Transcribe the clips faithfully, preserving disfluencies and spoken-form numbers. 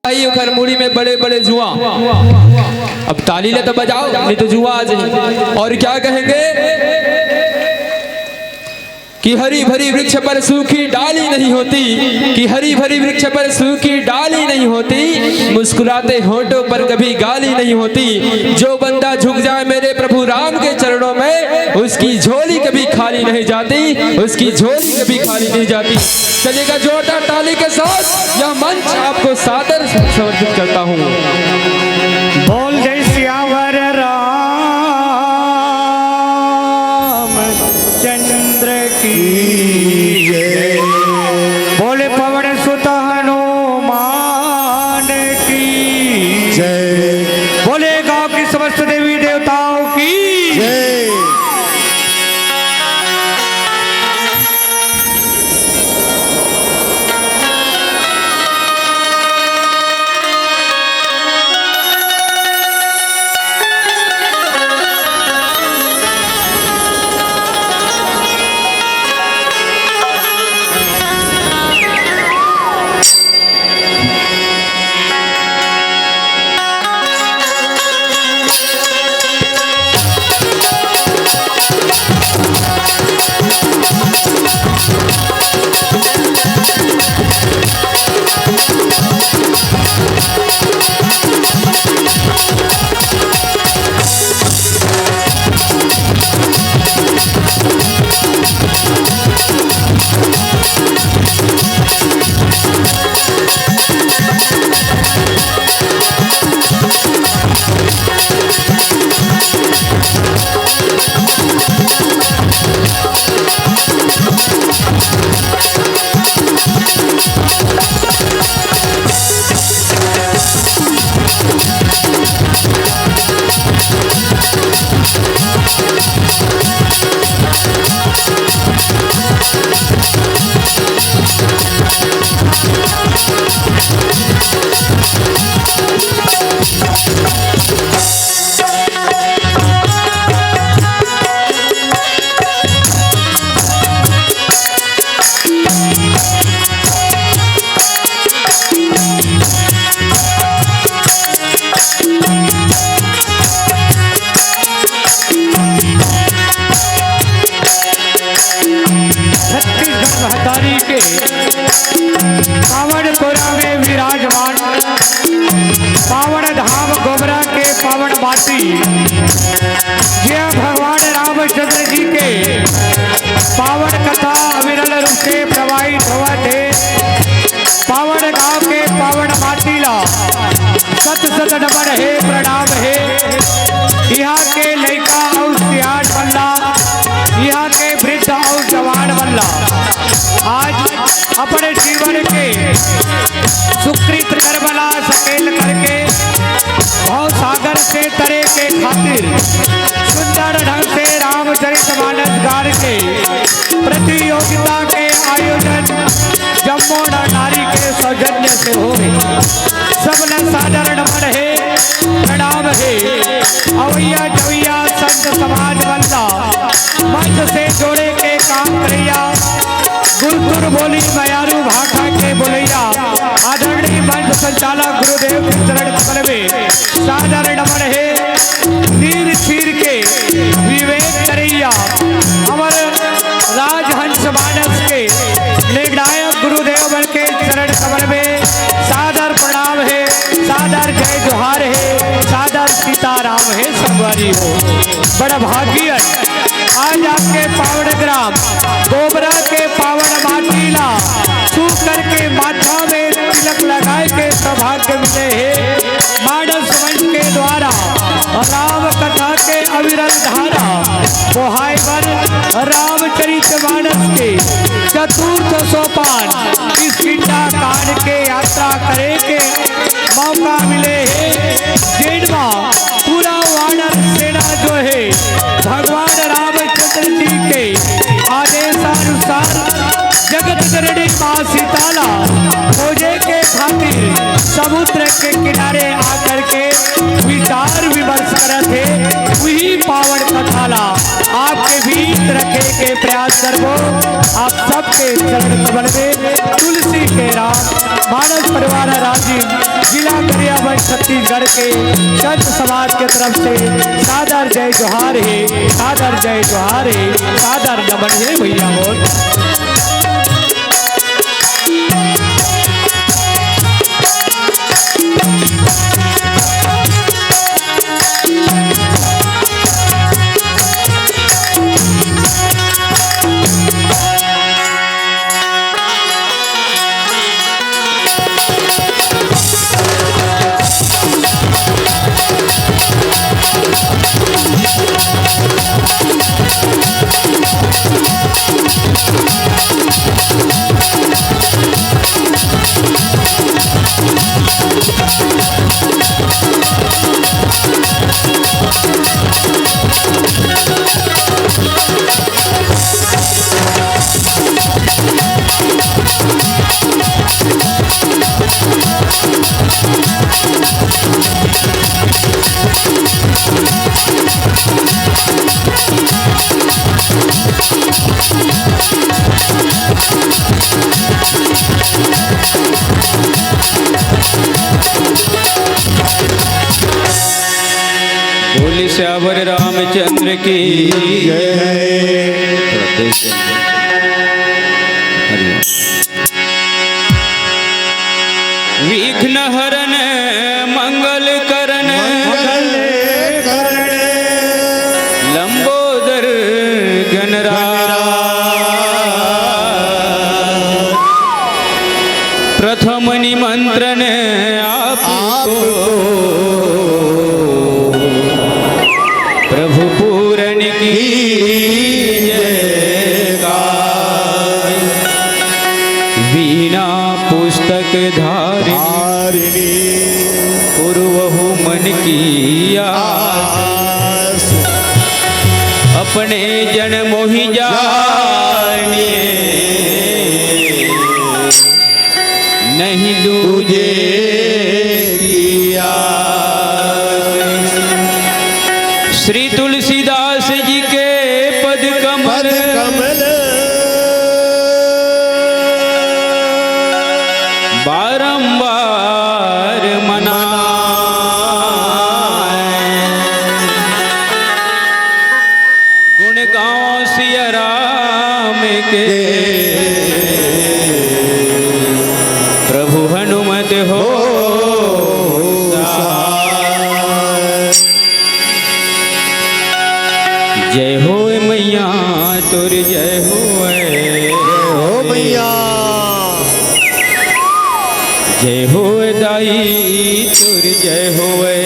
भाई, ओखर मुड़ी में बड़े बड़े जुआ। अब ताली ले तो बजाओ, नहीं तो जुआ आ जाए। और क्या कहेंगे कि हरी भरी वृक्ष पर सूखी डाली नहीं होती, कि हरी भरी वृक्ष पर सूखी डाली नहीं होती, मुस्कुराते होठों पर कभी गाली नहीं होती। जो बंदा झुक जाए मेरे प्रभु राम के चरणों में, उसकी झोली कभी खाली नहीं जाती, उसकी झोली कभी खाली नहीं जाती। चलिएगा, जोरदार ताली के साथ यह मंच आपको सादर समर्पित करता हूँ। बोल जय सियावर रामचंद्र की जय। बोले पवन सुत हनुमान की जय। बोले गांव की समस्त देवी देवताओं की जय। छत्तीसगढ़ महतारी के पावन कोरा में विराजमान पावन धाम गोबरा के पावन माटी, जे भगवान रामचंद्र जी के पावन कथा अविरल रूप से प्रवाहित होवत हे। पावन गांव के पावन माटी ला सत सत नमन हे, प्रणाम हे। इहाँ के लइका अउ सियान मन ला, इहाँ के वृद्ध अउ जवान मन ला आज अपने जीवन के सुकृत कर्म ला सकेल करके भव सागर से तरे के खातिर सुंदर ढंग से रामचरित मानस गान के प्रतियोगिता के आयोजन जम्मो नर नारी के सौजन्य से होए। सबला सादर नमन हे, प्रणाम हे। अवैया जवैया संत समाज मन ला मंच से जोड़े के काम करइया गुरतुर बोली मयारू भाखा के बोलैया आदरणीय मंच संचालक गुरुदेव के चरण कमल में सादर नमन हे। तीर छीर के विवेक करइया हमर राजहंस मानस के निर्णायक गुरुदेव मन के चरण कमल में सादर प्रणाम हे, सादर जय जोहार हे, सादर सीताराम हे संगवारी हो। बड़ा भागियन आज आपके पावन ग्राम गोबरा के पावन माटी ला छू करके माथा में तिलक लगाए के सौभाग्य मिले हे। मानस मंच के द्वारा राम कथा के अविरल धारा बोहाय बर रामचरित मानस के चतुर्थ सोपान किष्किंधा कांड के यात्रा करे के मौका मिले हे, जेन मा पूरा वानर सेना जो हे भगवान रामचंद्र जी के आदेशानुसार जगत जननी माँ सीता ला खोजे के खातिर समुद्र के किनारे आकर के विचार विमर्श करत हे। वही पावन कथा ला आपके बीच रखे के प्रयास करबो। आप सबके चरण कमल में तुलसी के राम, मानस परिवार राजिम, जिला गरियाबंद, छत्तीसगढ़ के संत समाज के तरफ से सादर जय जोहार हे, सादर जय जोहार हे, सादर नमन हे भैया मोर। बोले सियावर रामचंद्र की जय। हरि ओम। विघ्न हरन मंगल करन, मंगल करन, लंबोदर गणराज। प्रथम निमंत्रण आपको, आपको। प्रभु पूरन की जयकार। वीणा पुस्तक धारिणी, धारिणी। पुरवहु मन की आस। आस। अपने जन मोहि जानिए, नहीं दूजे की आस। श्री तुलसीदास जी के पद कमल, पद कमल। बारंबार मनाए। गुण गाओ सिया राम के, प्रभु हनुमत हो सहाय। जय होय मैया तोर जय होय। जय हो मैया। जय होय दाई तोर जय होय।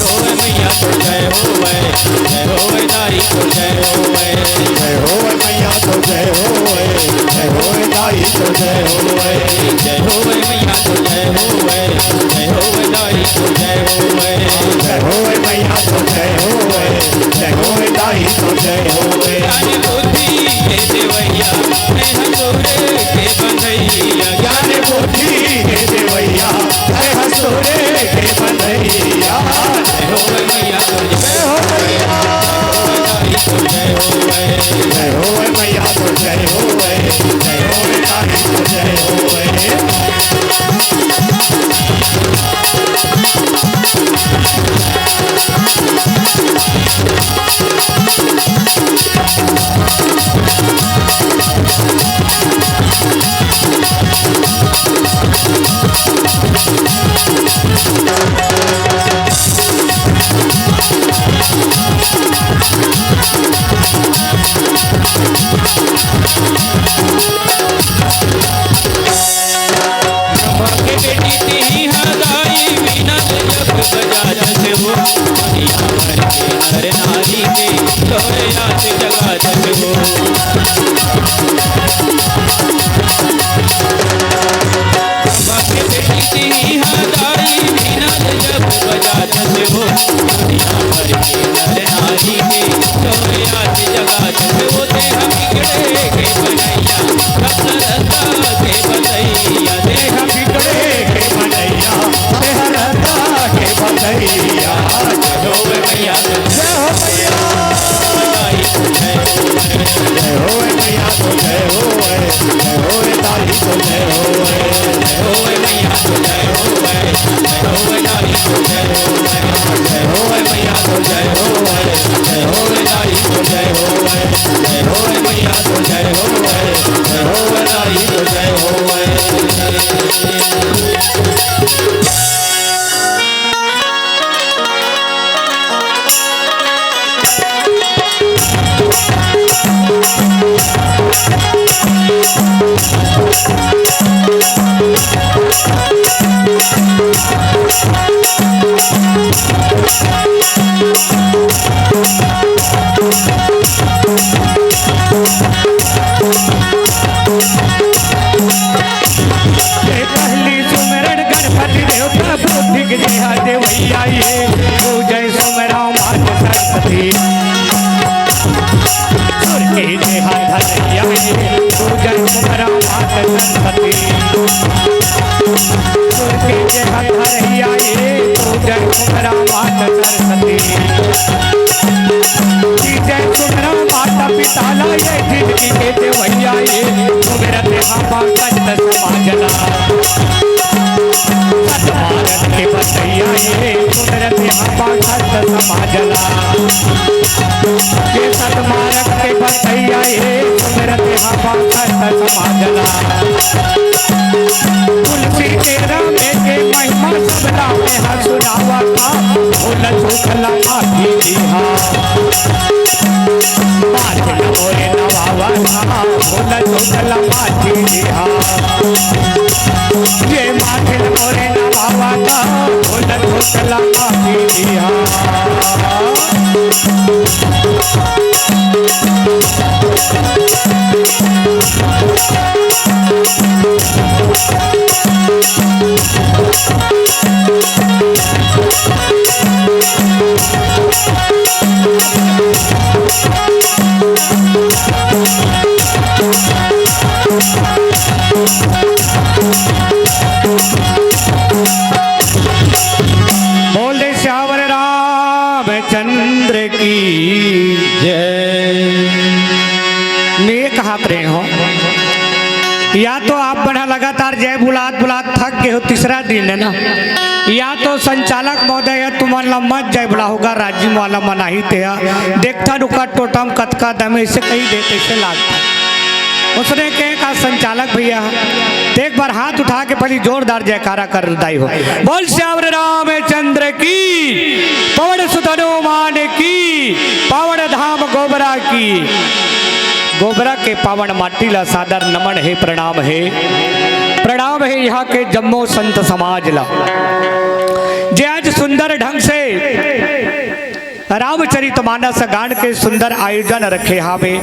होय मैया तो जय होवे, जय होवे दाई तो जय होवे। जय होवे मैया तो जय होवे, जय होवे दाई तो जय होवे। जय होवे मैया तो जय होवे, जय होवे दाई तो जय होवे। जय होवे मैया तो जय होवे, जय होवे दाई तो जय होवे। ज्ञान बुद्धि के देवैया, मैं हंसोरे के बंधैया। ज्ञान बुद्धि के देवैया, मैं हंसोरे के बंधैया। जय होवे मैया तो जय होवे। जय हो मैया तो जय होवे। जय होवे मैया तो जय होवे। जय होवे दाई तो जय होवे। ये पहली सुमिरन गणपति देवता बुद्धि के देहा देवैया ये, पूजै सुमिरौ मात सरस्वती। सुर के देहा धरैया ये, पूजै सुमिरौ मात सरस्वती। सुर के देहा धरैया ये, पूजै सुमिरौ मात सरस्वती। पूजै सुमिरौ माता पिता ला ये, जिनकी के देवैया ये, सुमिरत हा पाँव संत समाज ला। सतमार्ग के बतैया ये, सुमिरत हा पाँव संत समाज ला। ये सतमार्ग के बतैया ये, सुमिरत हा पाँव संत समाज ला। तुलसी के रामे के महिमा सबला में हा सुनावा था, भूल चूक ला माफी दिहा। माथे ल मोरे नवावा था, भूल चूक ला माफी दिहा। ये माथे ल मोरे नवावा था, भूल चूक ला माफी दिहा। बोल दे सियावर रामचंद्र की जय। मैं कहा रहे हो, या तो आप बड़ा लगातार जय बुलात बुलात थक गए हो, तीसरा दिन है ना, या तो संचालक महोदय है, तुमन ला मत जय बुला होगा, राजिम वाला मनाही ते हा। देखता रुका टोटम कतका दमे, इसे कही देते से लागता। उसने कहे का संचालक भैया, तो एक बार हाथ उठा के पहली जोरदार जयकारा कर दाई हो। बोल श्यावर रामचंद्र की, पवन सुत हनुमान की, पावन धाम गोबरा की। गोबरा के पावन माटी ला सादर नमन हे, प्रणाम हे, प्रणाम हे यहाँ के जम्मो संत समाज ला, जे आज सुंदर ढंग से रामचरित मानस गान के सुंदर आयोजन रखे हावे।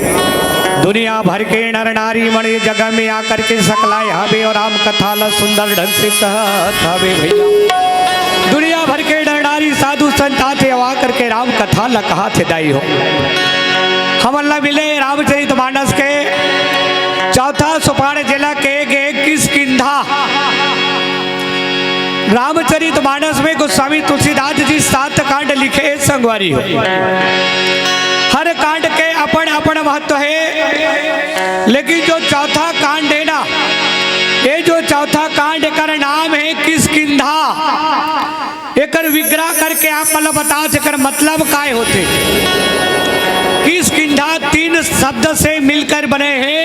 दुनिया भर के नर नारी मन ये जगह में आकर के सकलाए हावे और राम कथा ला सुंदर ढंग से कहत हावे भैया। दुनिया भर के नर नारी साधु संत आथे आकर के राम कथा ला कहाथे दाई हो। हमन ला मिले रामचरित मानस के चौथा सोपान जिला के गे किष्किंधा। रामचरित मानस में गोस्वामी तुलसीदास जी सात कांड लिखे हे संगवारी हो। हर कांड के अपन अपन महत्व हे, लेकिन जो चौथा कांड हे ना, ये जो चौथा कांड एकर नाम हे किष्किंधा। एकर विग्रह करके आप मन ल बताओ, एकर मतलब काय होथे? किष्किंधा तीन शब्द से मिलकर बने हे।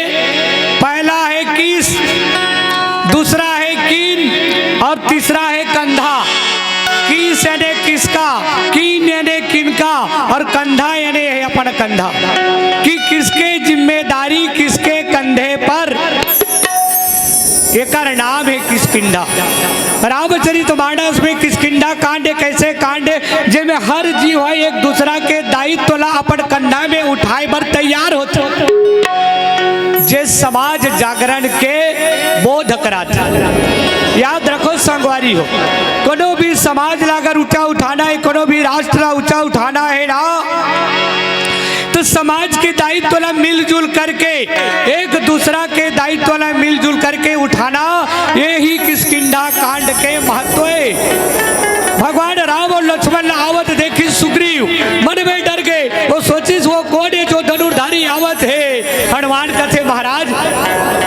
पहला हे किस, दूसरा हे किन और तीसरा हे कंधा। किस यानी किसका, किन यानी किनका और कंधा यानी हे अपन कंधा। कि किसके जिम्मेदारी, किसके कंधे पर, एकर नाम हे किष्किंधा। रामचरित मानस में किष्किंधा कांड एक ऐसे कांड हे, जेमे हर जीव ह एक दूसरा के दायित्व ला अपन कंधा में उठाए बर तैयार होथे, जे समाज जागरण के बोध कराथे। याद रखो संगवारी हो, कोनो भी समाज ला अगर ऊंचा उठाना हे, कोनो भी राष्ट्र ला ऊंचा उठाना हे ना, तो समाज के दायित्व ला मिलजुल करके, एक दूसरा के दायित्व ला मिलजुल करके उठाना, यही किष्किंधा कांड के महत्व हे। भगवान राम और लक्ष्मण ला आवत देखिस सुग्रीव, मन में डर गे। वो सोचिस, वो कोन हे जो धनुर्धारी आवत हे? हनुमान कथे, महाराज,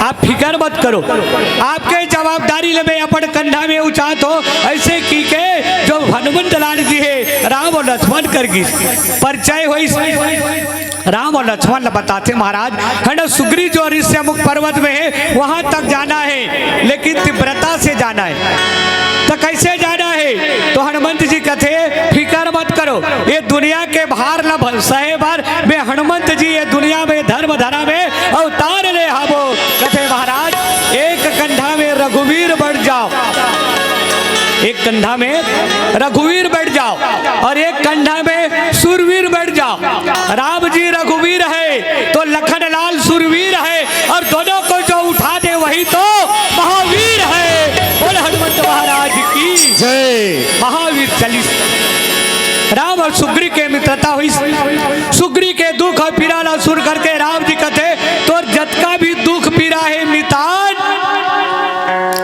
आप फिकर मत करो, आपके जवाबदारी ल मैं अपन कंधा में उचात हों। ऐसे कहिके जो हनुमंत लाल जी हे, राम और लक्ष्मण कर गिस, परिचय होइस। राम और लक्ष्मण ल बताथे, महाराज, हे ना, सुग्रीव जो ऋष्यमूक पर्वत में हे, वहां तक जाना हे, लेकिन तीव्रता से जाना हे। तो कैसे जाना हे? तो हनुमंत जी कथे, फिकर मत करो, ये दुनिया के भार ल भ-, सहे बर मैं हनुमंत जी ये दुनिया में धर्म धरा में अवतार ले हावों। जाओ, एक कंधा में रघुवीर बैठ जाओ और एक कंधा में सूरवीर बैठ जाओ। राम जी रघुवीर है तो लखन लाल सूरवीर है, और दोनों को जो उठा दे वही तो महावीर है। बोल हनुमंत महाराज की जय। महावीर चालीस। राम और सुग्रीव के मित्रता हुई। सुग्रीव के दुख और पीड़ा ला सुन करके राम जी कहते, तोर जतका भी दुख पीड़ा है मितान,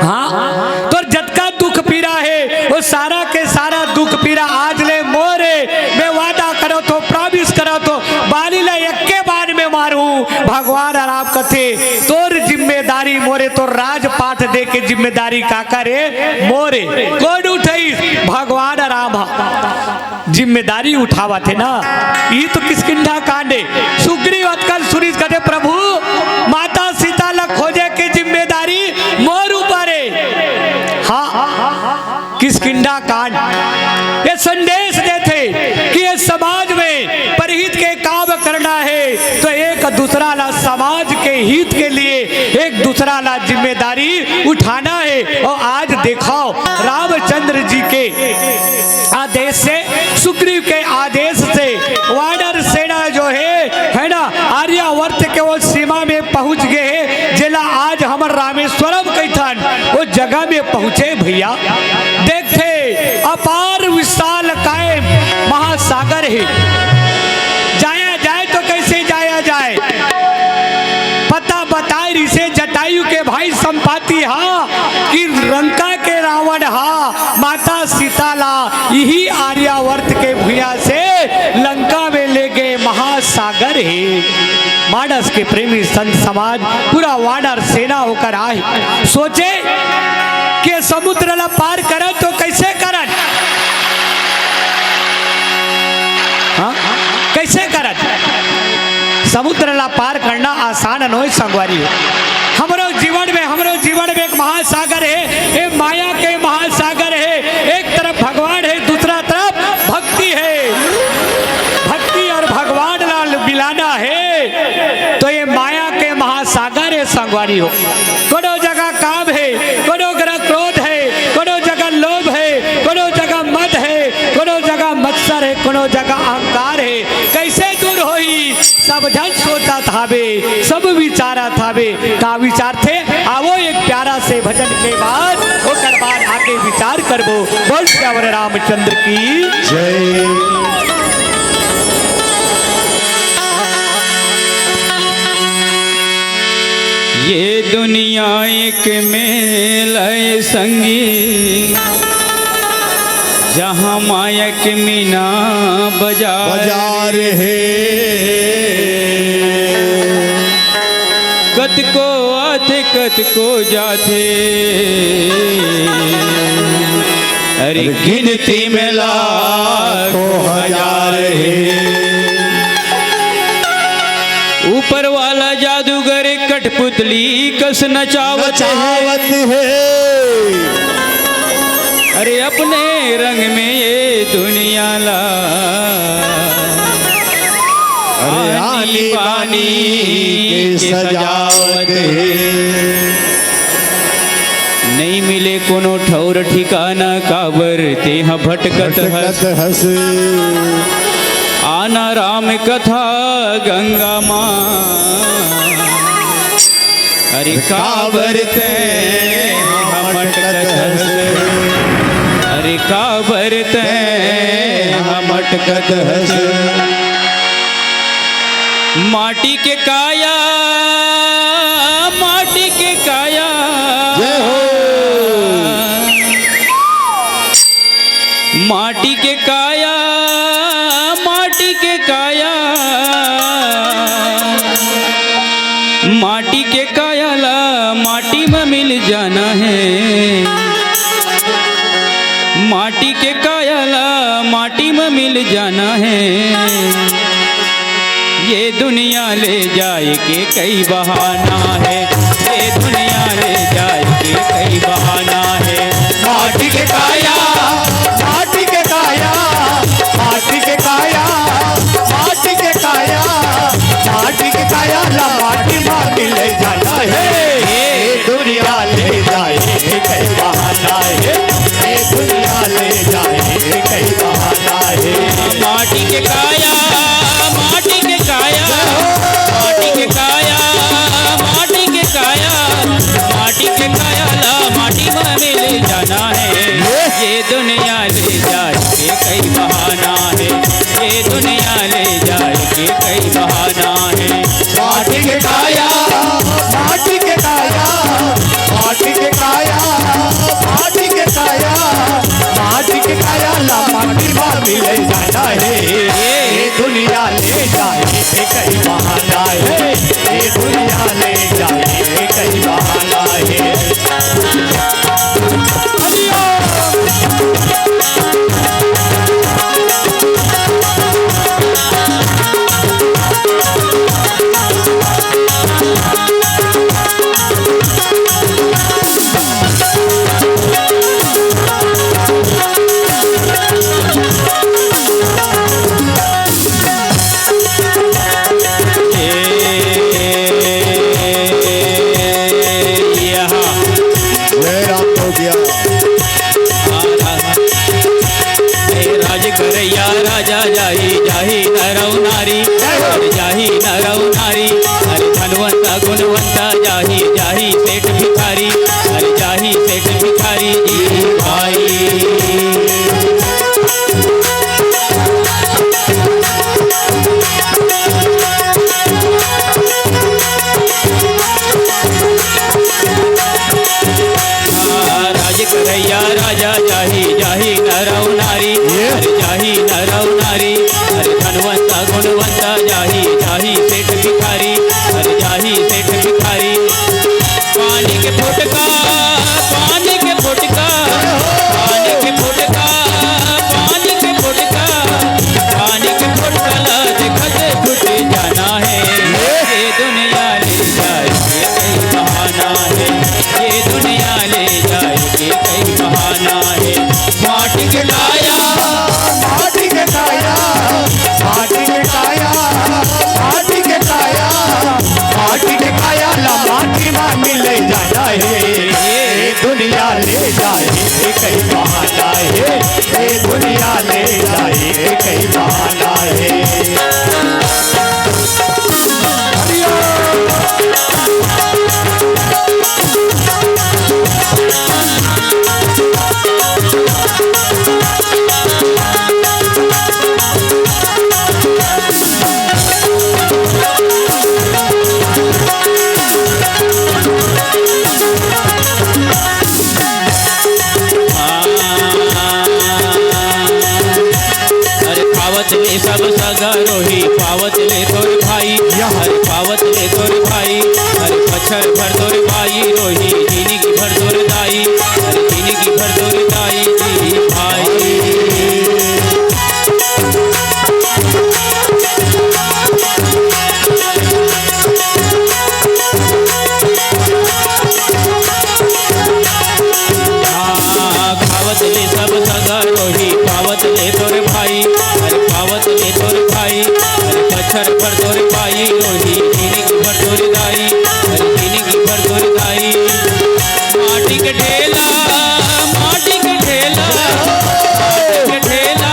हाँ, तोर जतका दुख पीड़ा है, वो सारा के सारा दुख पीड़ा आज ले मोरे। मैं वादा करो तो, प्रॉमिस करो तो, बाली ला एक्के बार में मारूं। भगवान राम कथे, तोर जिम्मेदारी मोरे, तो राजपाट दे के जिम्मेदारी काकर हे? मोरे। कोन उठाइस? भगवान राम ह। जिम्मेदारी उठावत हे ना, ई तो किष्किंधा कांड हे। सुग्रीव अतका ल सुनिस कथे, प्रभु, माता सीता ला खोजे के जिम्मेदारी मोर ऊपर हे। हाँ, किष्किंधा कांड ये संदेश देथे कि ये समाज में परहित के काम करना हे तो एक दूसरा ला, समाज के हित के लिए एक दूसरा ला जिम्मेदारी उठाना हे। और आज देखाव, रामचंद्र जी के आदेश से, सुग्रीव के आदेश से वानर सेना जो हे, है ना, आर्यावर्त के वो सीमा में पहुंच गे हे, जेला आज हमर रामेश्वरम कहिथन, वो जगह में पहुंचे भैया। देखथे, अपार विशाल काय महासागर हे, जाया जाए तो कैसे जाया जाए? पता बताए रिसे जटायु के भाई संपाति हा कि लंका के रावण हा माता सीता ला इही आर्यावर्त के भुइयां से लंका में ले गे महासागर हे। मानस के प्रेमी संत समाज, पूरा वानर सेना होकर आए, सोचे कि समुद्र ला पार करन तो कैसे करन? हाँ? कैसे करन? समुद्र ला पार करना आसान नोहे संगवारी हो। हमरो जीवन में, हमरो जीवन में एक महासागर हे, ये माया के महासागर हे। एक तरफ भगवान हे, दूसरा तरफ भक्ति हे। भक्ति और भगवान ला मिलाना हे तो ये माया के महासागर हे संगवारी हो। कोनो जगह काम हे, कोनो जगह क्रोध हे, कोनो जगह लोभ हे, कोनो जगह मद हे, कोनो जगह मत्सर हे, कोनो जगह अहंकार हे। कैसे दूर होही? सब झन सोचत हावे, सब विचारत हावे। का विचारथे? आवो एक प्यारा से भजन के बाद ओकर बाद आगे विचार करबो। बोल सियावर रामचंद्र की जय। ये दुनिया एक मेला ए संगी, जहाँ माया के मीना बजार बजार हे। कतको आथे, कतको जाथे, अरे गिनती में लाखों हजार हे। ऊपर वाला जादूगर कठपुतली कस नचावत हे। नचावत हे। अरे अपने रंग में ये दुनिया ला अरे आनी आनी बानी बानी के के सजावत सजावत हे। हे। नइ मिले कोनो ठौर ठिकाना, काबर तेहा भटकत हस। भटकत हस। आना राम कथा गंगा माँ। अरे काबर तेहा भटकत हस। अरे काबर तेहा भटकत हस। माटी के काया, माटी के काया। जय हो। माटी के काया, माटी के काया। माटी के काया ला माटी म मिल जाना हे। माटी के काया ला माटी म मिल जाना हे। ये दुनिया ले जाए के कई बहाना हे, ये दुनिया ले जाए के कई बहाना हे। माटी के काया, माटी के काया, माटी के काया, माटी के काया, माटी के काया ला माटी मा मिले जाना हे। ये दुनिया ले जाए के कई बहाना ये कई बहाना हे। माटी के काया, माटी के काया, माटी के काया, माटी के काया, माटी के काया ला माटी मा मिले जाना हे। ये दुनिया ले जाए, ये कई बहाना हे। ये दुनिया ले जाए, ये कई बहाना हे। जय राम भैया। हे राज करैया राजा जाही, जाही नर अउ नारी, अरे जाही नर अउ नारी, अरे धनवंता गुणवंता जाही, जाही सेठ भिखारी, अरे जाही सेठ भिखारी जी भाई। राज करैया राजा जाही, जाही नर अउ नारी, ये। अरे जाही नर अउ नारी, अरे धनवंता गुणवंता जाही, जाही सेठ भिखारी, अरे जाही सेठ भिखारी। पानी के फोटका, पानी के फोटका, पानी के फोटका, पानी के फोटका, पानी के फोटका ला देखत छूट जाना हे। ये दुनिया ले जाए के कई बहाना हे, ये दुनिया ले जाए के कई बहाना हे। माटी के काया, माटी के काया, माटी के काया, माटी के काया, माटी के काया ला माटी मा मिले जाना हे। ये दुनिया ले जाए के कई बहाना हे, ये दुनिया ले जाए के कई बहाना हे। अरे पावत ले सब सगा रोही, पावत ले तोर भाई, अरे पावत ले तोर भाई, अरे बछर भर तोर बाई रोही, जिनगी भर तोर दाई, अरे जिनगी भर तोर दाई जी भाई। हाँ, पावत ले सब सगा रोही, पावत ले तोर भाई, अरे पावत ले तोर भाई, अरे बछर भर तोर बाई रोही, जिनगी भर तोर दाई, अरे जिनगी भर तोर दाई। माटी के ढेला, माटी के ढेला, माटी के ढेला,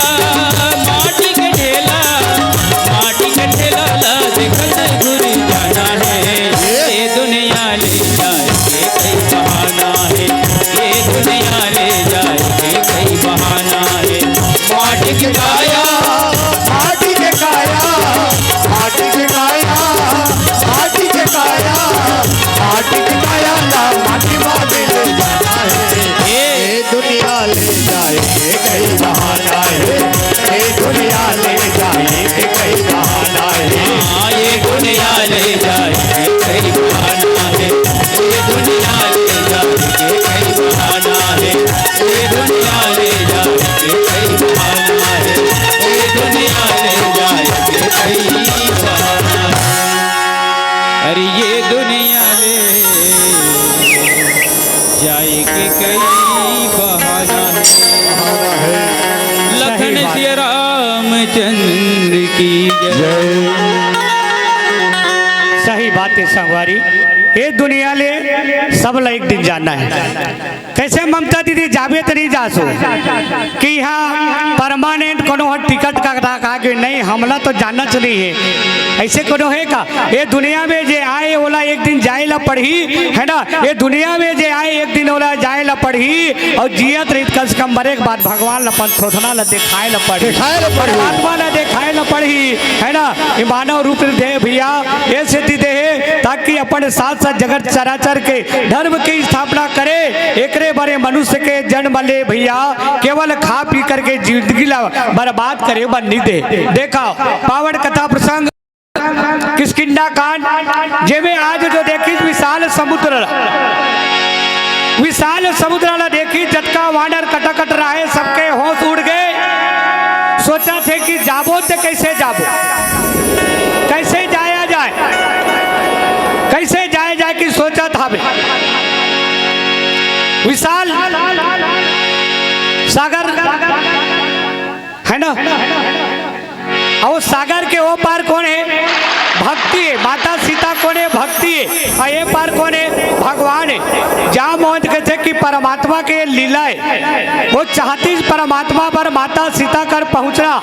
माटी के ढेला, माटी के ढेला ला देखत घुर जाना हे। ये दुनिया ले जाए के कई बहाना हे, ये दुनिया ले जाए के कई बहाना हे। माटी के काया, माटी के काया, माटी के काया, माटी के काया, माटी के काया ला माटी मा मिले जाना हे। ये दुनिया ले जाए के कई बहाना हे, ये दुनिया ले जाए के कई बहाना हे। हाँ, ये दुनिया ले जाए के कई बहाना हे, ये दुनिया ले जाए के कई बहाना हे, ये दुनिया ले जाए के कई बहाना हे, ये दुनिया ले जाए के कई बहाना हे। अरे ये दुनिया ले जाए के कई बहाना हे। लखन सही बात। सिया रामचंद्र की जय। जय। सही बात हे संगवारी, ये दुनिया ले सब ला एक दिन जाना हे। कैसे ममता दीदी जाबे त नहीं जासो कि यहाँ परमानेंट कोनो हर टिकट का, का, का के नहीं, हमला तो जाना च नहीं हे। अइसे कोनो हे का? ए दुनिया में जे आए, ओला एक दिन जाए ला पड़ही, है ना? ए दुनिया में जे आए, एक दिन ओला जाए ला पड़ही, अउ जियत रहित कम से कम मरे के बाद भगवान ला अपन थोथना ला देखाए ला पड़ही। देखाए ला पड़ही। परमात्मा ला देखाए ला पड़ही, है ना? ए मानव रूप दे भइया, ए सेती दे हे, ताकि अपन साथ साथ जगत चराचर के धर्म के स्थापना करे, एकरे बर ए मनुष्य के जन्म ले भइया, केवल खा पी करके जिंदगी ला बर्बाद करे बर नइ दे। देखा, पावन कथा प्रसंग, किष्किंधा कांड, जेमे आज जो देखिस विशाल समुद्र ला, विशाल समुद्र ला देखिस, जतका वानर कटाकट रहे, सबके होश उड़ गे। सोचथे कि जाबो त कइसे जाबो, कइसे जाया जाए, कइसे जाया जाए कि सोचत हवे। विशाल सागर, है ना? अउ सागर के ओ पार कोन हे? भक्ति हे। माता सीता कोन हे? भक्ति हे। अउ ए पार कोन हे? भगवान हे। जांबवंत कथे कि परमात्मा के लीला हे। ओ चाहतिस परमात्मा बर माता सीता कर पहुंचना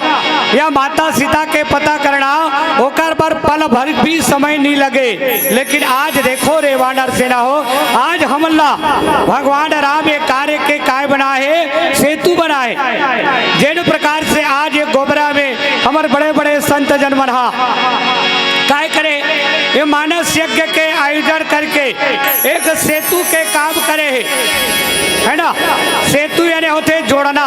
या माता सीता के पता करना, ओकर बर पल भर भी समय नइ लगे। लेकिन आज देखो रे वानर सेना हो, आज हमन ला भगवान राम ए कार्य के काय बनाए हे? सेतु बनाए हे। जेन प्रकार से आज ए गोबरा में हमर बड़े-बड़े संत जन मन हा काय करे, ए मानस यज्ञ के आयोजन करके एक सेतु के काम करे हे, है ना? सेतु यानी होथे जोड़ना,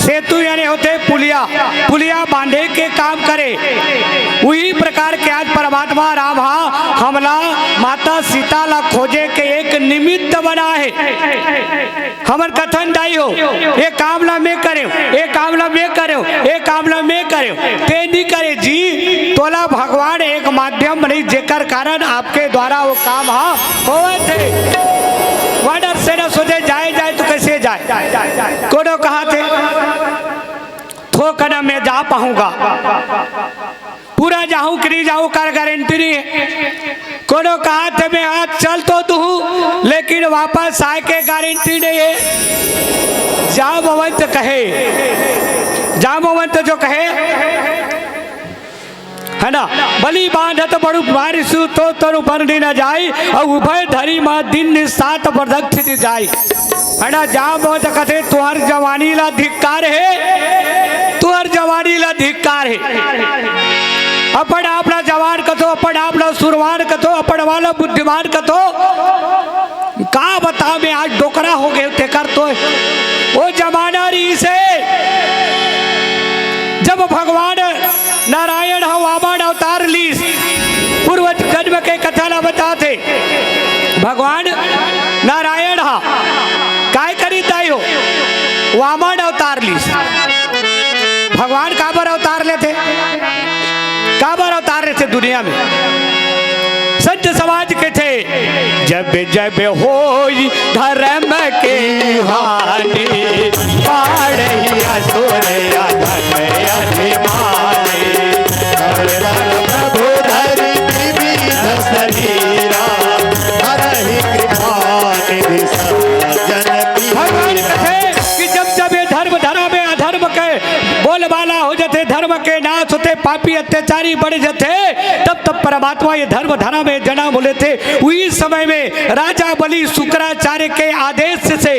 सेतु यानी होथे पुलिया, पुलिया बांधे के काम करे। उही प्रकार के आज परमात्मा राम हा हमला माता सीता ला खोजे के एक निमित्त बना हे। हमर कथन दाई हो, ए काम ला मैं करेंव, ए काम ला मैं करेंव, ए काम ला मैं करेंव, ते नइ करे जी। तोला भगवान एक माध्यम बनइस, जेकर कारण आपके द्वारा ओ काम हा होवत हे। वानर सेना सोचे जाए जाए त कइसे जाए? कोनो कहाथे थोकन में जा पाहूंगा, पूरा जाहूं कि नइ जाहूं, ओकर गारंटी नइ हे। कोनो कहाथे मैं आज चल तो दूहूं, लेकिन वापस आए के गारंटी नइ हे। जांबवंत कहे, जांबवंत जो कहे, है ना, बलि बांधत बड़ु बारिसु तो तनु बरनि न जाई, अउ उभय धरी मा दिन निसात बरदक थिति जाई। है ना, जांबवंत कथे, तुंहर जवानी ला धिक्कार हे, तुंहर जवानी ला धिक्कार हे। अपन आप ला जवान कथो, अपन आप ला सुरवान कथो, अपन वाला बुद्धिमान कथो। का बता, मैं आज डोकरा हो गेंव तेकर तो। ओ जमाना रहिसे, जब भगवान नारायण ह वामन अवतार लीस, पूर्व जन्म के कथा ला बताथे। भगवान नारायण ह काय करिस दाई हो? वामन अवतार लीस। भगवान काबर अवतार लेथे? काबर अवतार लेथे दुनिया में? संत समाज कथे, जब जब होई धर्म के हानि, पाड़ही असुर अधम अभिमानी। धर्म प्रभु धरि विविध शरीरा, हरहि कृपा निधि सब जन पीरा। भगवान कथे कि जब जब ए धर्म धरा में अधर्म के बोलबाला हो जथे, धर्म के नाश होथे, पापी अत्याचारी बढ़ जथे, तब तब परमात्मा ए धर्म धरा में जनम लेथे। उही समय में राजा बलि शुक्राचार्य के आदेश से,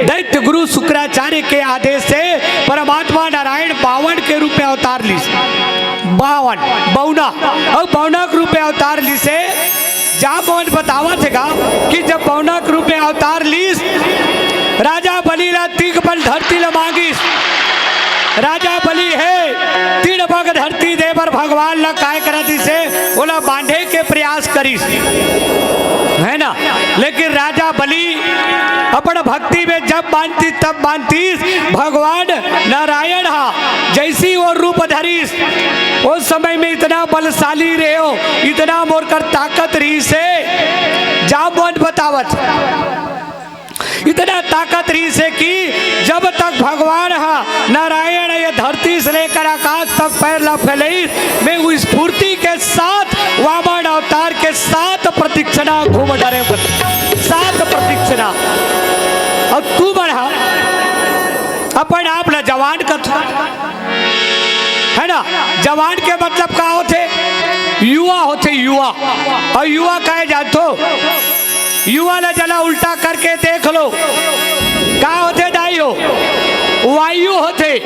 दैत्य गुरु शुक्राचार्य के आदेश से परमात्मा नारायण बावन के रूप में अवतार लीस। बावन, बौना, अउ बौना के रूप में अवतार लीसे। जांबवंत बतावत हे गा कि जब बौना के रूप में अवतार लीस, राजा बलि ला तीन पग धरती ला मांगिस। राजा बलि हे तीन पग धरती दे बर भगवान ला काय करत हे, ओला बांधे के प्रयास करिस, है ना? लेकिन राजा बलि अपन भक्ति में जब बांधतिस तब बांधतिस। भगवान नारायण हा जइसे ओ रूप धरिस, ओ समय में इतना बलशाली रहे हो, इतना मोर कर ताकत रहिसे। जांबवंत बतावत, इतना ताकत रहिसे कि जब तक भगवान हा नारायण ये धरती से लेकर आकाश तक पैर ला फैलइस, मैं उस स्फूर्ति के साथ वामन अवतार के साथ प्रदक्षिणा घूम डरे, साथ प्रदक्षिणा। अउ तुमन हा अपन आप ला जवान कथो, है ना? जवान के मतलब का होथे? युवा, अउ युवा काहे जानथो? युवा ला जला उल्टा करके देख लो, का होथे दाई हो? वायु होथे।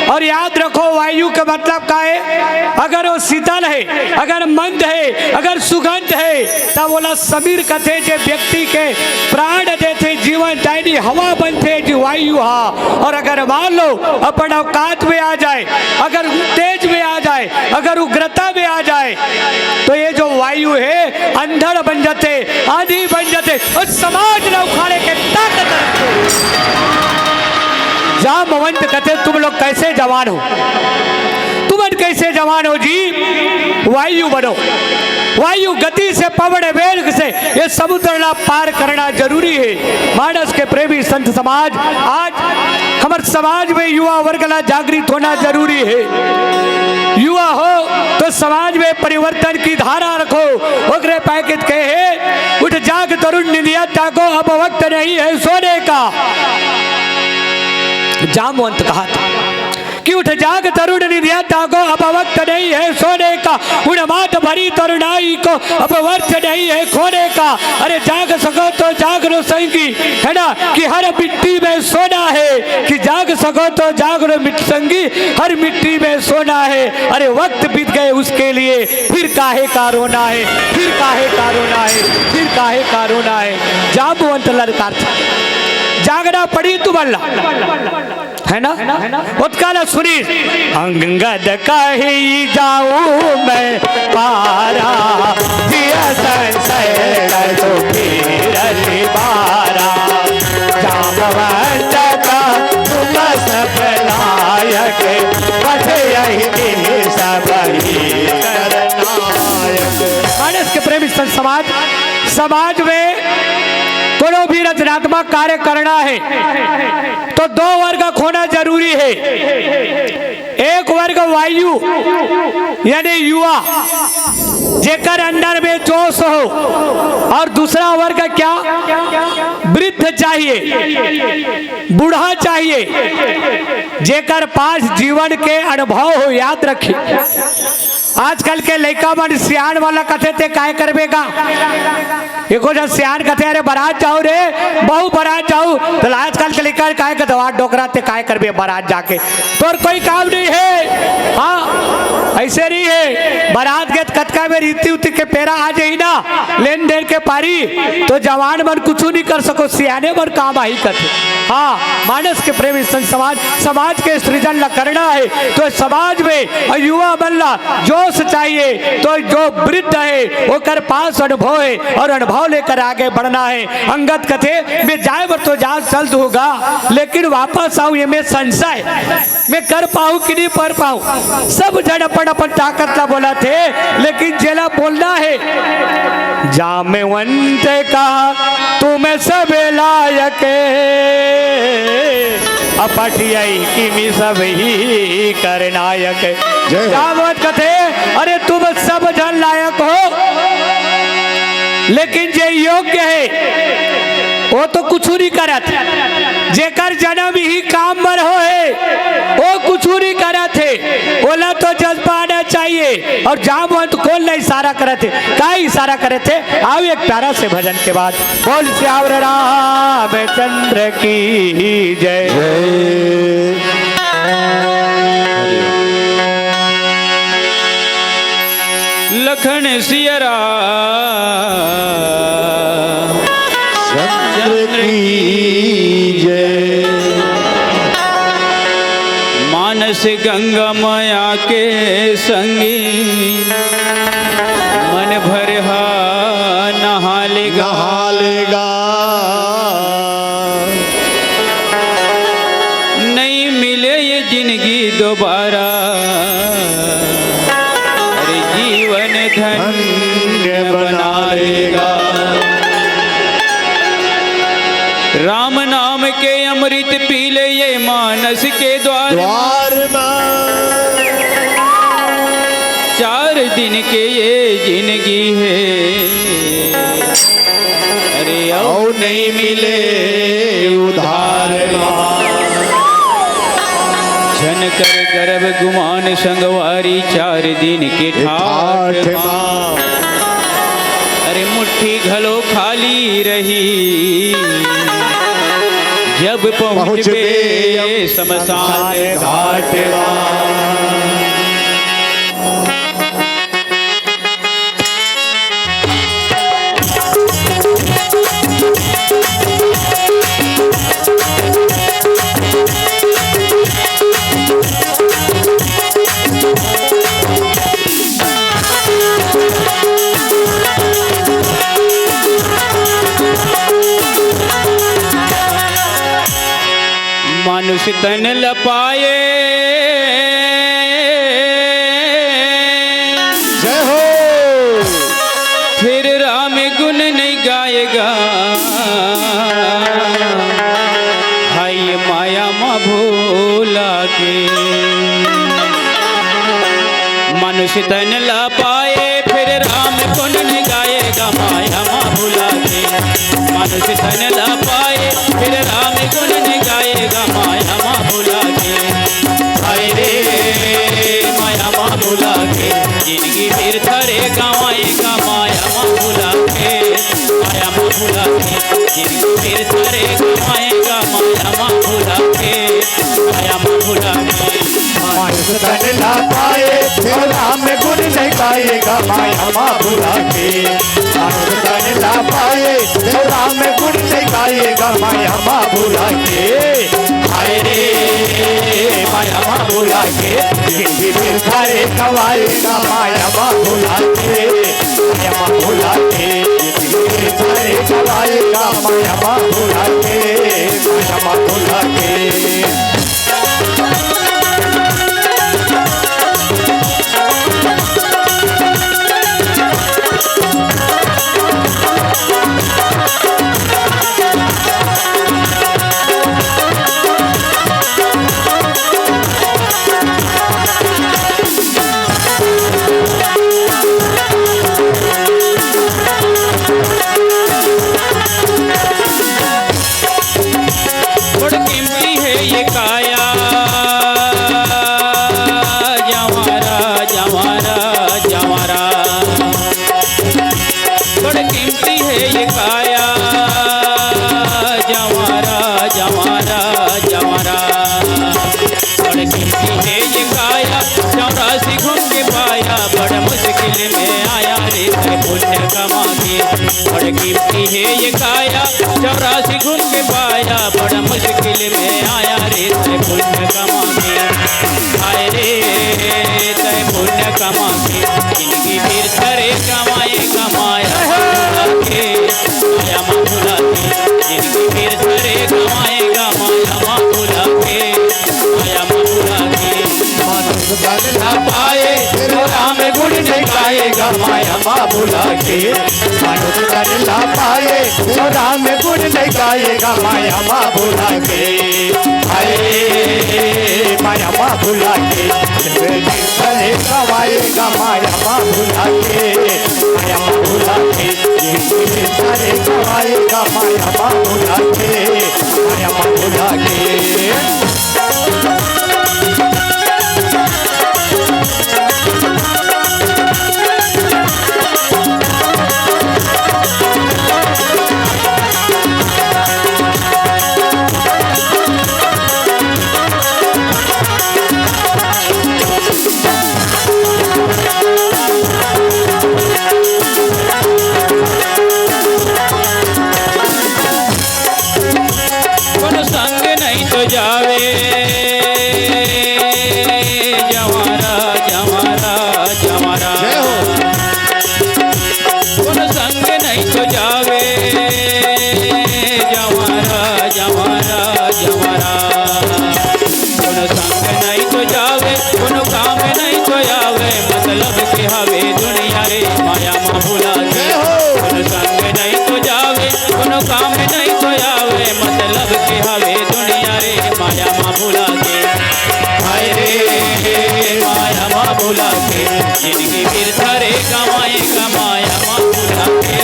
अउ याद रखो, वायु के मतलब का हे? अगर वो शीतल हे, अगर मंद हे, अगर सुगंध हे, तब ओला समीर कथे, जे व्यक्ति के प्राण देथे, जीवन दायिनी हवा बनथे जी वायु हा। अउ अगर मान लो अपन औकात में आ जाए, अगर तेज में आ जाए, अगर उग्रता में आ जाए, तो ये जो वायु हे, अंधड़ बन जाथे, आंधी बन जाथे अउ समाज ला उखाड़े के ताकत रखथे। जामवंत कथे, तुम लोग कैसे जवान हो, तुम कैसे जवान हो जी? वायु बनो, वायु गति से, पवन वेग से ये समुद्र ला पार करना जरूरी हे। मानस के प्रेमी संत समाज, आज हमर समाज में युवा वर्ग ला जागृत होना जरूरी हे। युवा हो तो समाज में परिवर्तन की धारा रखो। ओकरे पाय के कहे हे, "उठ जाग तरुण निंदिया त्यागो, अब वक्त नहीं है सोने का।" जामवंत कहा था कि उठ जाग तरुण निंदिया त्यागो, अब वक्त नहीं है सोने का। उठ मात भरी तरुणाई को, अब व्यर्थ नहीं है खोने का। अरे जाग सको तो जाग लो संगी, है ना, कि हर मिट्टी में सोना है, कि जाग सको तो जाग लो मिट-, संगी, हर मिट्टी में सोना है। अरे वक्त बीत गए उसके लिए, फिर काहे का रोना है, फिर काहे का रोना है, फिर काहे का रोना है। जामवंत ललकार था, जागना पड़ी तुमन ला, है ना? ओतका ला सुनी। अंगद कही जाऊं मैं पारा, जिया संशय न जो पीरति बारा। जामवंत का तुम सब लायक, बस यही दिन सब ही खलनायक। मानस के प्रेमी संत समाज, समाज में कोनो भी रचनात्मक कार्य करना है तो दो वर्ग होना जरूरी है। एक वर्ग वायु यानी युवा, जेकर अंदर में जोश हो, और दूसरा वर्ग क्या? वृद्ध चाहिए, बूढ़ा चाहिए, जेकर पास जीवन के अनुभव हो। याद रखिए, आजकल के लइका मन सियान वाला कथे, "ते काय करबे गा?" एको झन सियान कथे, "अरे बारात जाहूं रे, बहू बारात जाहूं।" त आजकल के लइका काय कथे, "वाह डोकरा, ते काय करबे बारात जाके, तोर कोई काम नहीं है।" हाँ, अइसे नहीं है। बारात गे त कतका में रीति उति के बेरा आ जाही ना, लेन देन के पारी, तो जवान मन कुछू नहीं कर सको, सियाने मन काम आही कथे। हाँ, मानस के प्रेमी संत समाज, समाज के सृजन ला करना है, तो समाज में युवा मन ला जोश चाहिए, तो जो वृद्ध है, ओकर पास अनुभव है और अनुभव लेकर आगे बढ़ना है। अंगद कथे, "मैं जाए बर तो जहाज चल दूंगा, लेकिन वापस आऊं, ये मैं संशय, मैं कर पाऊं कि नहीं कर पाऊं।" सब झन अपन अपन ताकत ला बोलथे, लेकिन जेला बोलना है, जामवंत कहा तुम सब लायक, अपठियाई किमि सब ही कर नायक। जय हो। जामवंत कथे, अरे तुम सब झन लायक हो, लेकिन जे योग्य है वो तो कुछू नहीं करत। जेकर जन्म ही काम बर हो है, वो कुछू नहीं करत है, ओला तो जज्बा आना चाहिए। और जामवंत कोन ला इशारा करत है, का इशारा करत है? आओ एक प्यारा से भजन के बाद। बोल सियावर रामचंद्र की जय। जय। लखन सिया राम चंद्र की जय। मानस गंगा मैया के संगी मन भर हा नहा लेगा। नहा लेगा। नहीं मिले ये जिंदगी दोबारा, अरे जीवन धन्य बना लेगा। राम नाम के अमृत पी ले ये मानस के द्वार। द्वार में। चार दिन के ये जिंदगी है, अरे आओ नहीं मिले उधार मा। छन कर गर्भ गुमान संगवारी, चार दिन के ठाठ ठाठ मा। मा। कि घलो खाली रही, जब पहुँचबे पहुँचबे शमशान घाट मा। मानुष तन ल पाए, जय हो। फिर राम गुण नहीं गाएगा, हाय माया मा भूला के। मनुष्य तन ला पाए, फिर राम गुण नहीं गाएगा, माया मा भूला के। मनुष्य तन ला पाए, फिर राम गुण नहीं गाएगा, माया मा भूला के। हाय रे, माया मा भूला के, जिंदगी फिर थरे गंवाएगा, माया मा भूला के। माया मा भूला के, जिंदगी फिर थरे गंवाएगा, माया मा भूला के। माया मा भूला के। मानुष तन ला पाए, फिर राम गुण नहीं गाएगा, माया मा भूला के। मानुष तन ला पाए, फिर राम गुण नहीं गाएगा, माया मा भूला के। हाय रे, माया मा भूला के, जिंदगी फिर थरे गंवाएगा, माया मा भूला के। माया मा भूला के, जिंदगी फिर थरे गंवाएगा, माया मा भूला के। माया मा भूला के। बड़ कीमती हे ये काया, जंवारा, जंवारा, जंवारा। बड़ कीमती हे ये काया, जंवारा, जंवारा, जंवारा। बड़ कीमती हे ये काया, चौरासी घूम के पाया, बड़ मुश्किल में आया रे, तैं पुण्य कमा के। बड़ कीमती हे ये काया, चौरासी घूम के पाया, बड़ मुश्किल में आया रे, तैं पुण्य कमा के। हाय रे, तैं पुण्य कमा के, जिंदगी फिर थरे गंवाएगा, माया मा भूला के। माया मा भूला के, जिंदगी फिर थरे गंवाएगा, माया मा भूला के। माया मा भूला के। मानुष तन ला पाए, फिर राम गुण नहीं गाएगा, माया मा भूला के। मानुष तन ला पाए, फिर राम गुण नहीं गाएगा, माया मा भूला के। हाय, माया मा भूला के। फिर थरे गंवाएगा, माया मा भूला के। माया मा भूला के, जिंदगी फिर थरे गंवाएगा, माया मा भूला के। माया मा भूला के। कोनो संग नहीं तो जावे, जंवारा, जंवारा, जंवारा। जय हो। कोनो संग नहीं तो जावे, जंवारा, जंवारा, जंवारा। कोनो संग नहीं तो जावे, कोनो काम नहीं तो आवे, मतलब के हवे दुनिया रे, माया मा भूला के। जय हो। कोनो संग नहीं तो जावे, कोनो काम नहीं तो आवे, मतलब के हवे दुनिया रे, माया मा भूला के। हाय रे, माया मा भूला के, जिंदगी फिर थरे गंवाएगा, माया मा भूला के।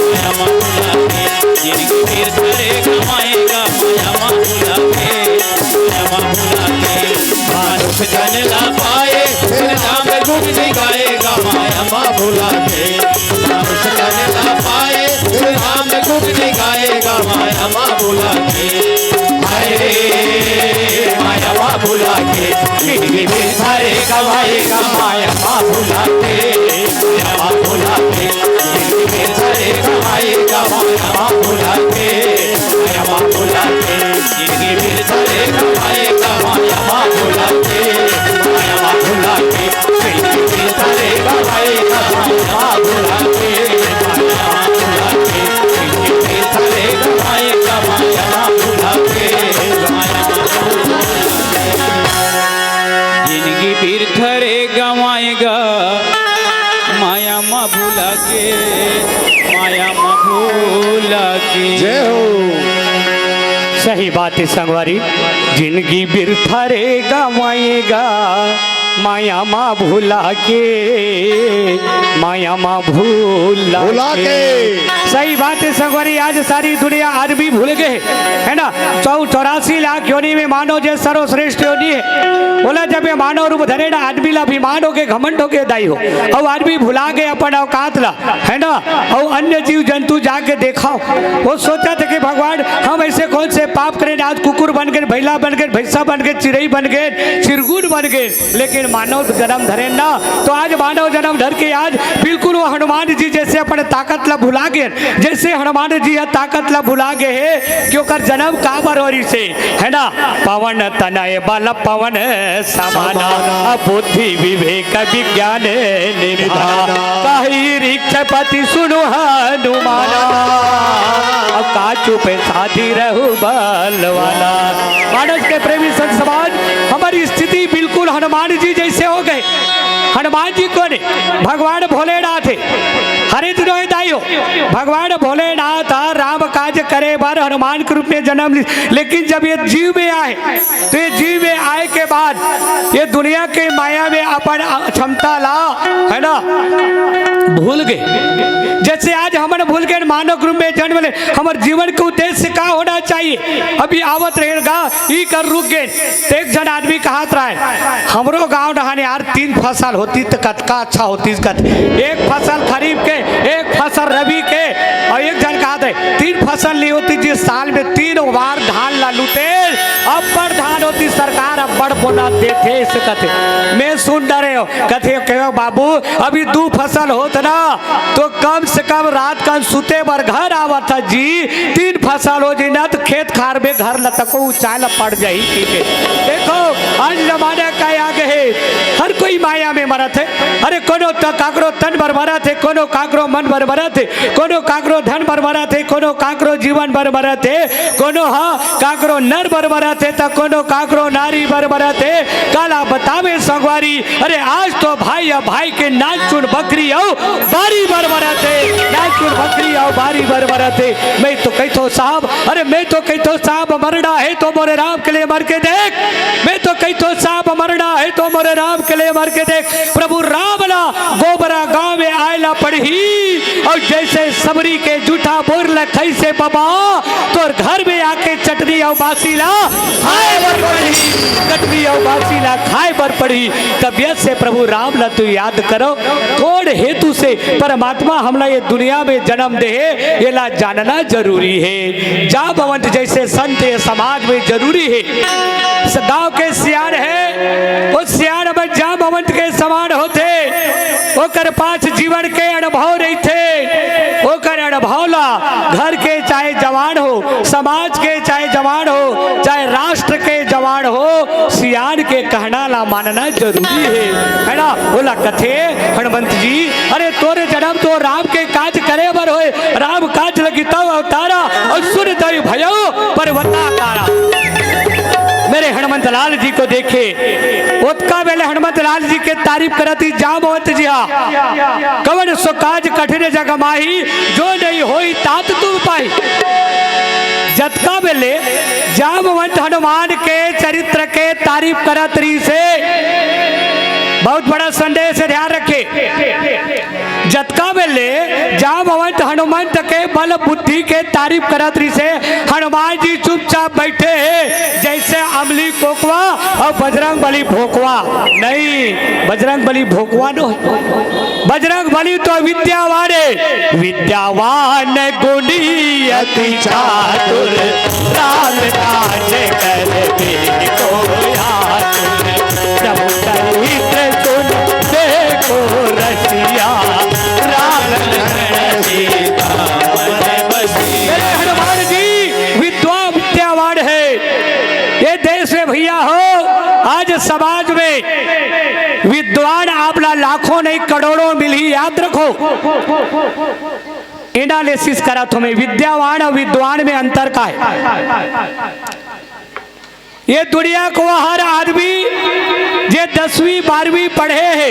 माया मा भूला के, जिंदगी फिर थरे गंवाएगा, माया मा भूला के। माया मा भूला के। मानुष तन ला पाए, फिर राम गुण नहीं गाएगा, माया मा भूला के। कुछ करे ना पाए, राम गुण गाएगा माया मा भुला के। हाय, माया मा भुला के, जिंदगी में सारे गवाएगा माया मा भुला के। माया मा भुला के, जिंदगी में सारे गवाएगा माया मा भुला के। माया मा भुला के, जिंदगी में सारे गवाएगा माया मा भुला के। माया मा भुला के, जिंदगी बिरथा रे गंवाए गा, माया मा भुला के, माया मा भुला के। जय हो। सही बात है संगवारी, जिंदगी बिरथा रे गंवाए गा, माया मा भुला के, माया मा भुला भुला के। के। सही बात है संगवारी, आज सारी दुनिया आदमी भूल गए, है ना? चौ चौरासी लाख योनि में मानव जे सर्वश्रेष्ठ योनि है, बोला जब ये मानव रूप धरे ना, आदमी ला अभिमान हो के, घमंड हो के दाई हो, और आदमी भुला गए अपन औकात ला, है ना? और अन्य जीव जंतु जाके देखा, वो सोचा था कि भगवान, हम ऐसे कौन से पाप करें, आज कुकुर बन गए, भैला बन गए, भैंसा बन गए, चिड़ई बन गए, चिरगुन बन गए, लेकिन मानव जन्म धरे ना। तो आज मानव जन्म धर के आज बिल्कुल वो हनुमान जी जैसे अपन ताकत ला भुला गए, जैसे हनुमान जी ह ताकत ला भुला गए है कि ओकर जन्म काबर होरी से, है ना? पवन तनय बल पवन समाना, बुद्धि विवेक विज्ञान निधाना। कही वृक्षपति सुनु हनुमाना, अब का चुप साधी रहु बलवाना। मानस के प्रेमी संत समाज, हमारी स्थिति बिल्कुल हनुमान जी जैसे हो गए। हनुमान जी कौन है? भगवान भोलेनाथ है। हरे दिनों दाई हो, भगवान भोलेनाथ राम काज करे बर हनुमान के रूप में जन्म ली, लेकिन जब ये जीव में आए तो ये जीव में आए के बाद ये दुनिया के माया में अपन क्षमता ला, है ना, भूल गए। जैसे आज हमन भूल गए मानव रूप में जन्म ले, हमारे जीवन के उद्देश्य का होना चाहिए? अभी आवत रहेगा, ई कर रुक गए। तो एक जन आदमी कहत रहा है, हमरो गांव डहान यार तीन फसल होती तो कतका अच्छा होती। कत एक फसल खरीफ के, एक फसल रबी के, और एक जन कहत है तीन फसल नहीं होती, जिस साल में तीन बार धान ला लूटे, अब्बड़ धान होती, सरकार अब्बड़ बोनस देथे, इसे कथे। मैं सुन डरे हो, कथे कहो बाबू, अभी दू फसल होत ना, तो कम से कम रात कन सुते बर घर आवत ह जी, तीन फसल हो जी ना, तो खेत खार में घर ल तको ऊंचाए ल पड़ जाही, ठीक है। देखो, आज जमाना का आगे है, हर कोई माया में मरत है। अरे कोनो त काकरो तन बर मरत है, कोनो काकरो मन बर मरत है, कोनो काकरो धन बर मरत है, कोनो काकरो जीवन बर मरत है, कोनो ह काकरो नर बर मरत हे, त कोनो काकरो नारी बर मरत हे। काला बतावे संगवारी, अरे आज तो भाई या भाई के नानचुन बकरी अउ बारी बर मरत हे, नानचुन बकरी अउ बारी बर मरत हे। मैं तो कहिथो साहब, अरे मैं तो कहिथो साहब, मरना हे तो मोरे राम के लिए मर के देख, मैं तो कहिथो साहब, मरना हे तो मोरे राम के लिए मर के देख। प्रभु राम ला गोबरा गांव में आए ला पड़ही, अउ जैसे सबरी के जूठा बोर ल खइसे बबा, तोर घर में आके चटनी अउ बासी ला खाए बर पड़ही, चटनी अउ बासी ला खाए बर पड़ही। तबियत से प्रभु राम ला तू याद करो, कोन हेतु से परमात्मा हमला ये दुनिया में जन्म दे हे, एला जानना जरूरी हे। जांबवंत जैसे संत ये समाज में जरूरी हे। स-, गांव के सियान हे, वो सियान मन जांबवंत के समान होथे। ओकर पास जीवन के अनुभव रहिथे, ओकर अनुभव ला घर के चाहे जवान हो, समाज के चाहे जवान हो, चाहे राष्ट्र के जवान हो, सियान के कहना ला मानना जरूरी हे, है ना? ओला कथे हनुमंत जी, अरे तोरे जन्म तो राम के काज करे बर होय, राम काज लगी तव अवतारा, अउ सुर दई भयो पर्वताकारा। मेरे हनुमंत लाल जी को देखे, ओतका बेले हनुमंत लाल जी के तारीफ करत ही जांबवंत जी हा, कवन सो काज कठिन जग माही, जो नहीं होई तात तुम पाही। जतका बेले जांबवंत हनुमान के चरित्र के तारीफ करत रहिसे, बहुत बड़ा संदेश हे, ध्यान रखे। जतका बेले जामवंत हनुमंत के बल बुद्धि के तारीफ करत रिसे, हनुमान जी चुपचाप बैठे हे, जैसे अमली कोकवा और बजरंग बली भोकवा। नहीं, बजरंग बली भोकवा नो हे। बजरंग बली तो विद्यावान हे। विद्यावान गुणी अति चातुर, राम राज कर देखो आतुर। प्रभु चरित्र सुन देखो रसिया, राम लखन सीता मन बसिया। मेरे हनुमान जी विद्वान विद्यावान हे। ये देश में भैया हो, आज समाज में विद्वान आप ला लाखों नहीं करोड़ों मिलही, याद रखो। एनालिसिस करत हों मैं, विद्यावान और विद्वान में अंतर का हे। ये दुनिया को हर आदमी जे दसवीं बारहवीं पढ़े हे,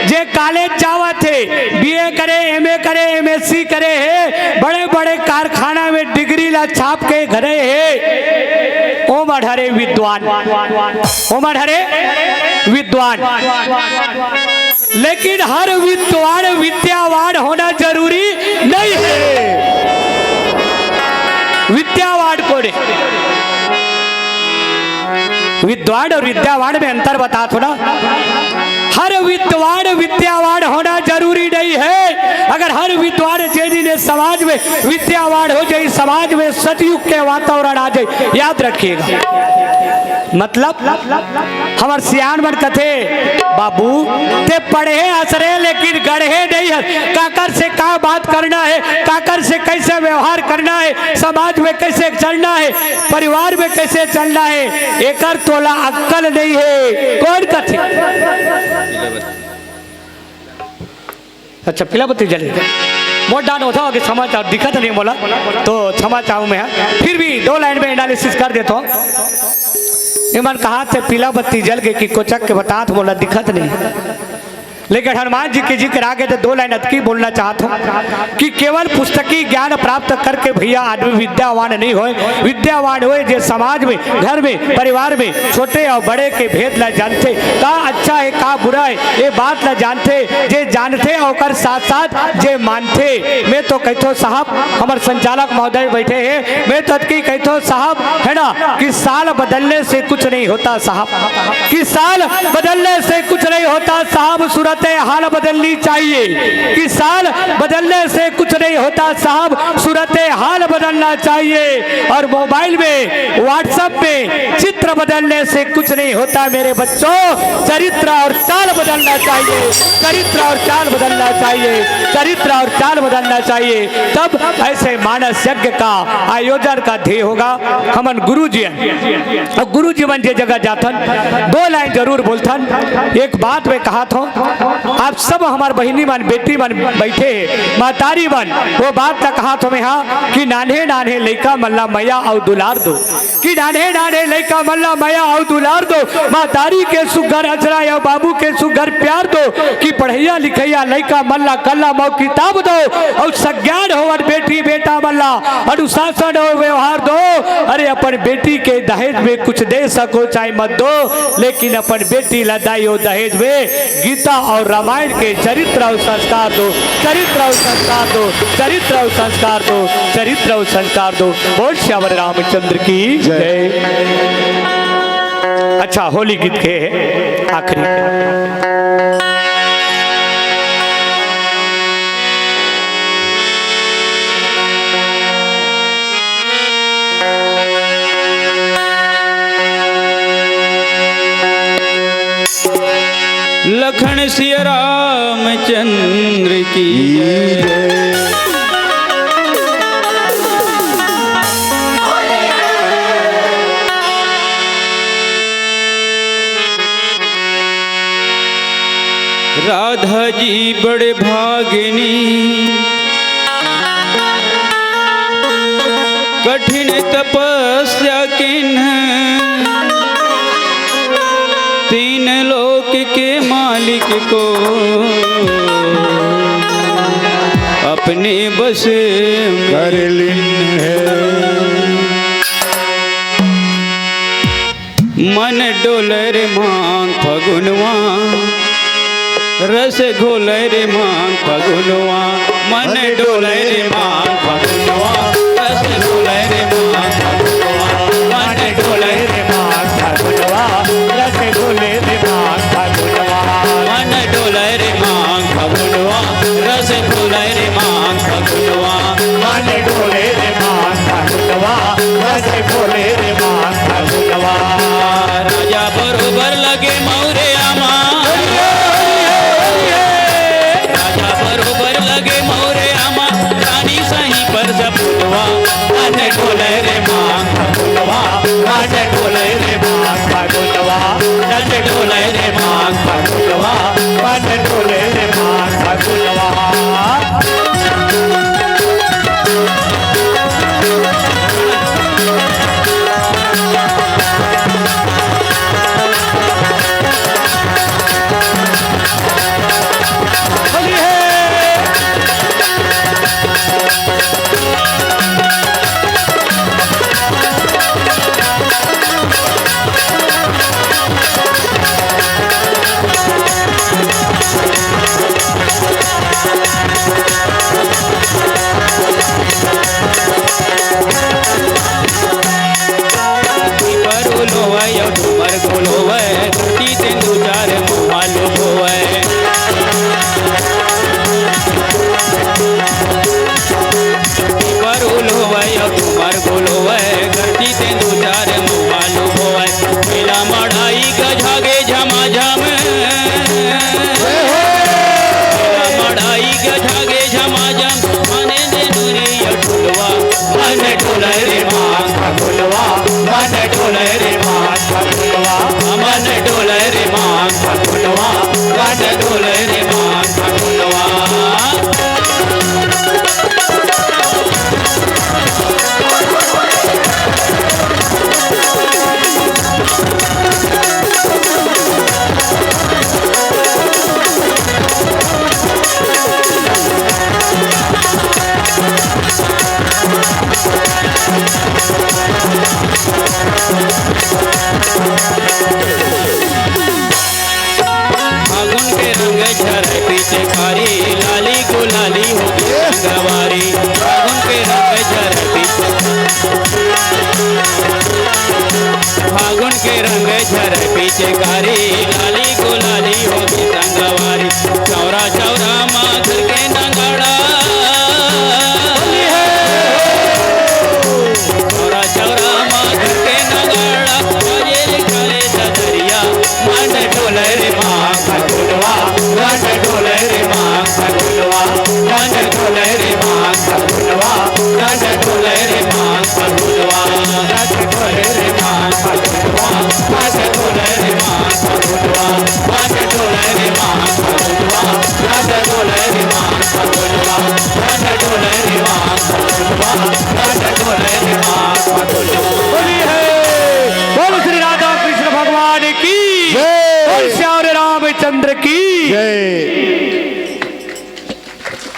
जे कॉलेज जावत हे, बीए करे, एमए करे, एमएससी करे हे, बड़े बड़े कारखाना में डिग्री ला छाप के घरे हे, ओमन हरे विद्वान, ओमन हरे विद्वान। लेकिन हर विद्वान विद्यावान होना जरूरी नहीं हे। विद्यावान कोन हे? विद्वान और विद्यावान में अंतर बतात हों ना। हर विद्वान विद्यावान होना जरूरी नहीं हे। अगर हर विद्वान जे दिन ए समाज में विद्यावान हो जाही, समाज में सतयुग के वातावरण आ जाही, याद रखिएगा। मतलब हमर सियान मन कथे, बाबू, ते पढ़े हस रे, लेकिन गढ़े नहीं हस। काकर से का बात करना हे, काकर से कैसे व्यवहार करना हे, समाज में कैसे चलना हे, परिवार में कैसे चलना हे, एकर तोला अक्कल नहीं हे। कोन कथे? अच्छा, पीला बत्ती जले। मोर डाहन होथे कि क्षमा चाहूँ, दिखत नहीं मोला, तो क्षमा चाहूँ मैं, हाँ। फिर भी दो लाइन में एनालिसिस कर देथों। एमन कहाथे पीला बत्ती जल गे कि कोचक के बतात मोला दिखत नहीं। लेकिन हनुमान जी के जिक्र आगे तो दो लाइन अतकी बोलना चाहत हों कि केवल पुस्तकी ज्ञान प्राप्त करके भैया आदमी विद्यावान नहीं होय। विद्यावान होय जे समाज में, घर में, परिवार में छोटे और बड़े के भेद ला जानथे, का अच्छा हे, का बुरा हे, ये बात ला जानथे। जे जानथे ओकर साथ साथ जे मानथे। मैं तो कहिथों साहब, हमर संचालक महोदय बैठे हे, मैं तो अतकी कहिथों साहब, है ना, कि साल बदलने से कुछ नहीं होता साहब, कि साल बदलने से कुछ नहीं होता साहब, सूरत हाल बदलनी चाहिए, कि साल बदलने से कुछ नहीं होता साहब, सूरत हाल बदलना चाहिए। और मोबाइल में, WhatsApp में चित्र बदलने से कुछ नहीं होता मेरे बच्चों, चरित्र और चाल बदलना चाहिए, चरित्र और चाल बदलना चाहिए, चरित्र और चाल बदलना चाहिए। तब ऐसे मानस यज्ञ का आयोजन का ध्येय होगा। हमन गुरु जी, और गुरु जी मन जे जगह जाथन, दो लाइन जरूर बोलथन। एक बात मैं कहत हों, आप सब हमर बहिनी मन, बेटी मन बैठे हे, महतारी मन, वो बात ला कहत हों मैं हा कि नान्हे नान्हे लइका मन ला मया अउ दुलार दो, कि नान्हे नान्हे लइका मन ला मया अउ दुलार दो, महतारी के सुघर अचरा अउ बाबू के सुघर प्यार दो, कि पढ़इया लिखइया लइका मन ला कलम अउ किताब दो, अउ सज्ञान होवन बेटी बेटा मन ला अनुशासन अउ व्यवहार दो। अरे, अपन बेटी के दहेज में कुछ दे सको चाहे मत दो, लेकिन अपन बेटी ला दाई हो दहेज में गीता और रामायण के चरित्र और संस्कार दो, चरित्र और संस्कार दो, चरित्र और संस्कार दो, चरित्र और संस्कार दो। बोल श्यावर रामचंद्र की जय। जय। अच्छा, होली गीत के हे आखिरी। लखन सिया रामचंद्र की जय। राधा जी बड़े भागिनी, कठिन तपस्या किन्ह, तीन लोक के मालिक को अपने बस में कर लीन है। मन डोलर मांग फगुनवा, रस घोले रे मांग फगुनवा, मन डोले रे मांग फगुनवा। रस घोले रे मांग फगुनवा, मन डोले रे मांग फगुनवा। रस घोले रे मांग फगुनवा, मन डोले रे मांग फगुनवा। रस घोले रे मांग फगुनवा, मन डोले रे मांग फगुनवा। रस घोले रे मांग फगुनवा। राजा बरोबर लगे मौरे आमा। राजा बरोबर लगे मौरे आमा, रानी सही पर सपूतवा। मन डोले रे मांग फगुनवा, मन डोले रे मांग फगुनवा। मन डोले रे मांग फगुनवा, मन डोले रे मांग फगुनवा। पीपर उलोवय अउ डूमर घोलोवय, घुटी तें दू चार मुहालू बोवय। पीपर उलोवय अउ डूमर घोलोवय, घुटी तें दू चार मुहालू बोवय। मेला मढ़ाई गझागे झमाझम। मेला मढ़ाई गझागे झमाझम। माने दे दुनिया ठुलवा। मन डोले रे मांग फगुनवा, मन डोले रे मांग फगुनवा, मन डोले रे मांग फगुनवा, मन डोले रे मांग फगुनवा। फागुन के रंग झरे पिचकारी, लाली गुलाली होगे संगवारी। फागुन के रंग झरे पिच-, फागुन के रंग झरे पिचकारी, लाली गुलाली होगे संगवारी। चौरा चौरा मा घर के नगाड़ा। होली है। चौरा चौरा मा घर के नगाड़ा, बाजे रे काले ददरिया। मन डोले रे मांग फगुनवा, मन डोले रे मांग फगुनवा, मन डोले रे मांग फगुनवा, मन डोले रे मांग फगुनवा, मन डोले रे मांग फगुनवा, मन डोले रे मांग फगुनवा, मन डोले रे मांग फगुनवा, मन डोले रे मांग फगुनवा, मन डोले रे मांग फगुनवा, मन डोले रे मांग फगुनवा। होली है। बोल श्री राधा कृष्ण भगवान की जय। बोल श्याम रामचंद्र की जय।